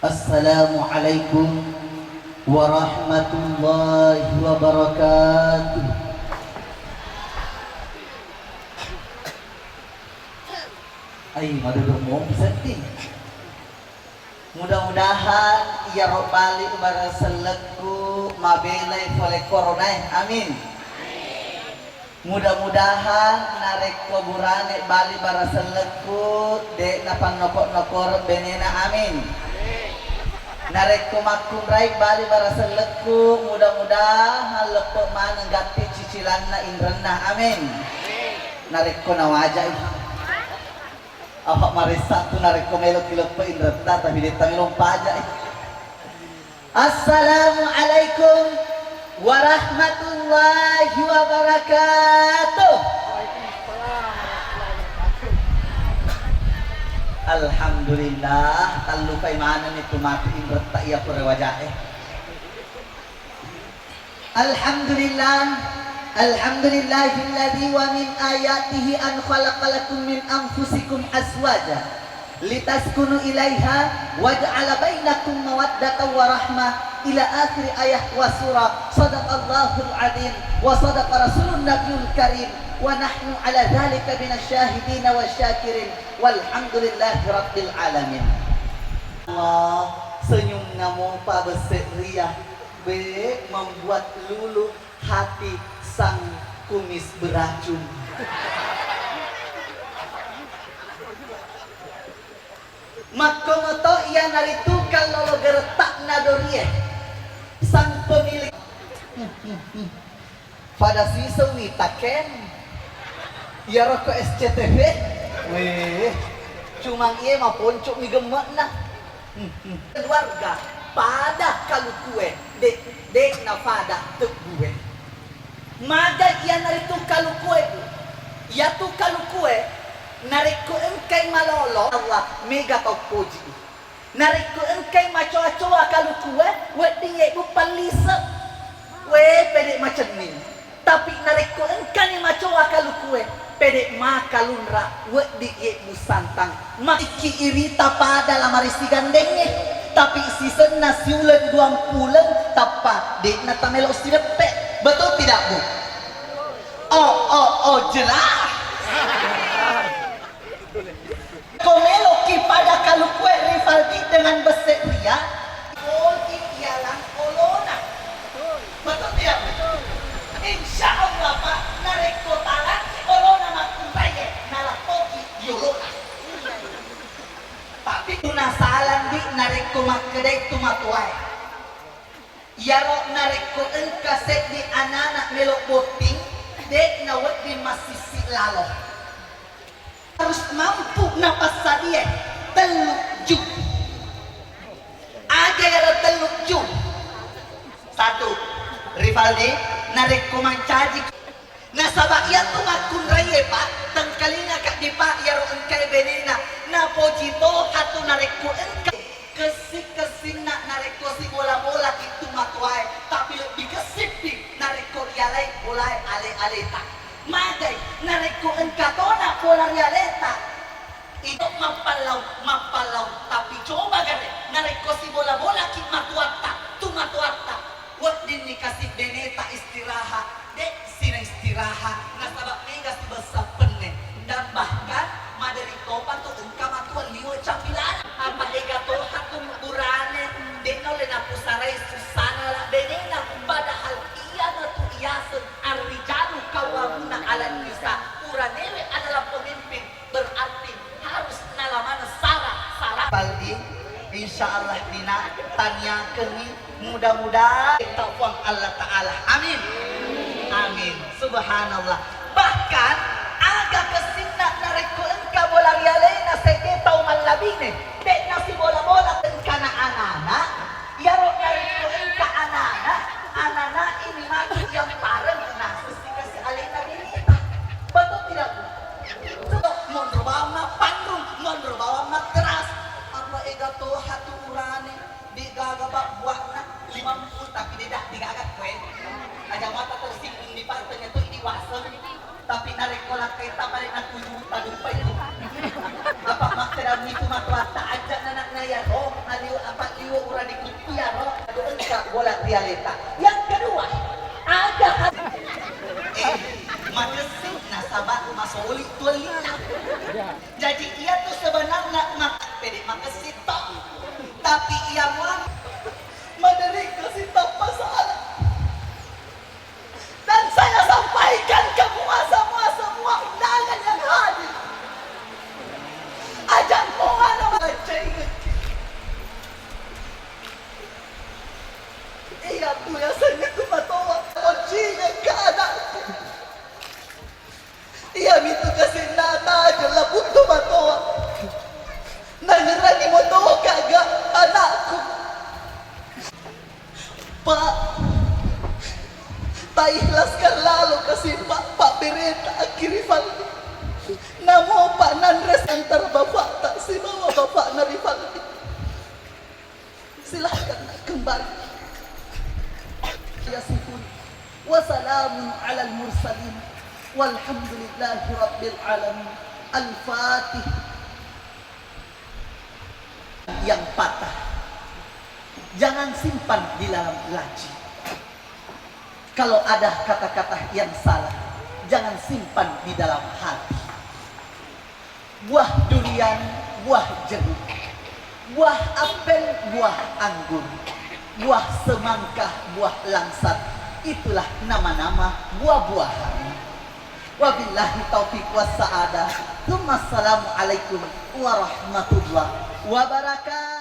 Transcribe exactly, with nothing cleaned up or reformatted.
Assalamualaikum warahmatullahi wabarakatuh. Ai, madodong mopi sedding. Mudah-mudahan iyaro bali barasellekku mabelai pole koronae. Amin. Mudah-mudahan narekko burane bali barasellekku, de'na pannoko-nokoreng benena. Amin. Narekko makkunrai bali barasellekku, mudah-mudahan leppe maneng gatti cicilanna inrenna. Amin. Narekko nawajai. Apa maressa tu narekko meloki leppe inretta, tapi detta melo pajai. Assalamualaikum warahmatullahi wabarakatuh. Alhamdulillah, tallupai manenni tu matu inretta iya pura wajae. Alhamdulillah, alhamdulillahilladzi wa min ayatihi an khalaqa lakum min anfusikum azwaja litaskunu ilaiha wa ja'ala bainakum mawaddatan wa rahmah, ila akhir ayah wa surah. Sadaqallahul adzim wa sadaqa rasulun nabiyul karim wa nahnu ala dzalika minasy syahidina wasy syakirin walhamdulillahi rabbil alamin. Allah, senyumna mopa besse ria, be membuat luluh hati sang kumis beracun. Makkomoto iyanaritu kallolo geretta'na dorie, sang pemilik. Pada siseng mita Ken. Iyaro ko S C T V. Weh, cumang iye maponco mi gemme'na. Keluarga pada kalukue, de, de na pada tebbue. Maga iyanaritu kalukue, Bu. Iyatu kalukue, narekko engkai malolo, Allah, mega tau poji. Narekko engkai macoa-coa kalukue, wedding yebbu pallise. We, pede macenning. Tapi narekko engkani macoa kalukue, pede makalunra, wedding yebbu santang. Masikki irita pada lamari sigandengnge. Tapi sisenna siuleng duang puleng, tappa de'na tamelo sideppe. Betul tidak, Bu? Oh, oh, oh, jelas. Ko meloki pada kalukue Rivaldi dengan besse ria, poji ialang olona. Betul tidak? Insya Allah, Pak, narekko talaki olona makkunraie, nalappoki di olona. Tapi tuna salang di narekko makkedai tu matuae. Iyaro narekko engka seddi anana melo botting, de'na wedding massissi lalo. Harus mampu napassadie tellu jus. Aga iyaro tellu jus? Satu, Rivaldi, narekko mancaji. Nasaba iyatu makkunraie, Pak, tengkalinga kaddi, Pak, iyaro engkae benena. Napoji toha tu narekko engka kessing-kessinna narekko sibola-bolaki tu matuae, tapi lebbi kessippi narekko rialai bolae ale-aleta. Magai narekko engka tona bola rialeta. Ito mappallau, mappallau, tapi coba gare narekko sibola-bolaki matuatta, tu matuatta, weddinni kasi beneta istirahat, de sina istirahat, nasaba mega sibessa penne, dan bahkan maderi topa tu engka matua liwe capilana. Apa ega toha tu burane, de naulle napusarai sussana la benena, padahal iyanatu iyaseng arrijalu qawwamuna 'alan nisa, uranewe adalah pemimpin. Berarti harus nala maneng sara-sara. Paldi, insya Allah dina taniakengngi, mudah-mudahan ta Puang Allah Ta'ala. Amin. Amin. Subhanallah. Bahkan aga kessinna narekko engka bola rialena seddi tau mallabine, de'na sibola-bola engkana anana, iyaro narekko engka anana, anana ini matu yang pareng nasessi kasi alena bineta. Betul tidak, Bu? Monro bawang mappanrung, monro bawang matteras. Apa ega toha tu urane, degaga ba buahna, limampulo tapi deda, degaga koe. Aja mata tersinggung di partenya tu idi waseng. Tapi narekko lakkaita pale na tuju juta dumpai tu. Apa makkeda mitu matuatta ajja nanakna ya, oh, aliu apa Bola ri aleta. Yang kedua, ada eh, makessing nasaba masoli tuellina. Jadi iya tu sebenarnya mak pede makessing to. Tapi iya muang menderita si tanpa salah. Dan saya sampaikan ke semua, semua, semua undangan yang hadir. Ajak muang anak. Iya tu ya, saya tu matoa. Kuncinya ke anakku. Iya mitu kasih nata aja lah butuh matoa. Nangerangi motoa kagak anakku. Pak, tak ikhlaskan lalu kasih Pak, Pak bereta akhiri Faldi. Namo Pak nanres antar bapak tak sibawa bapak nari Faldi. Silahkan kembali. Yasifun. Wasalamun alal mursalin. Walhamdulillahi rabbil alamin. Al-Fatihah. Yang patah, jangan simpan di dalam laci. Kalau ada kata-kata yang salah, jangan simpan di dalam hati. Buah durian, buah jeruk, buah apel, buah anggur, buah semangka, buah langsat, itulah nama-nama buah-buahan. Wabillahi taufiq wassa'adah. Tsumma assalamualaikum warahmatullahi wabarakatuh.